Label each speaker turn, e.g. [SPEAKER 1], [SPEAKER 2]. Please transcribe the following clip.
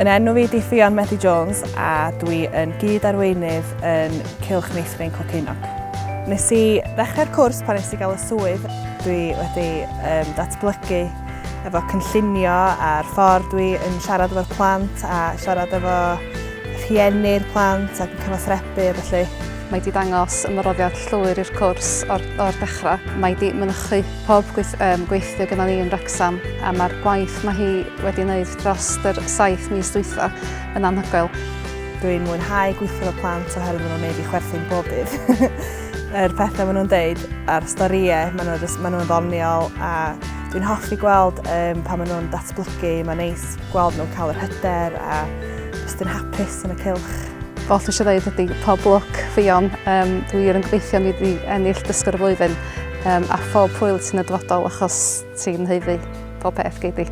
[SPEAKER 1] Yn enw fi di Ffion Medi Jones a dwi yn gyd-arweinydd yn Cylch Meithrin Clocaenog. Nes i ddechrau'r cwrs pan nes i gael y swydd. Dwi wedi um, datblygu efo cynllunio a'r ffordd dwi yn siarad efo'r plant a siarad efo rhieni'r plant ac yn cyfathrebu a felly.
[SPEAKER 2] Mae di dangos ymroddiad llwyr i'r cwrs o'r, or dechrau. Mae di mynychu pob gweith, um, gweithio gyda ni yn Wrecsam a mae'r gwaith mae hi wedi wneud dros yr 7 mis dwytha yn anhygoel.
[SPEAKER 1] Dwi'n mwynhau gweithio efo plant oherwydd maen nhw'n neud fi chwerthin bob dydd. Yr pethau maen nhw'n deud a'r storïau, maen nhw'n maen nhw ddoniol a dwi'n hoffi gweld um, pan maen nhw'n datblygu, mae'n neis gweld nhw'n cael yr hyder a jyst yn hapus yn y cylch.
[SPEAKER 2] Oll dwi eisiau dweud ydy pob lwc Ffion, um, dwi wir yn gobeithio mi di ennill dysgwr y flwyddyn um, a phob hwyl ti'n y dyfodol achos ti'n haeddu pob peth gei di.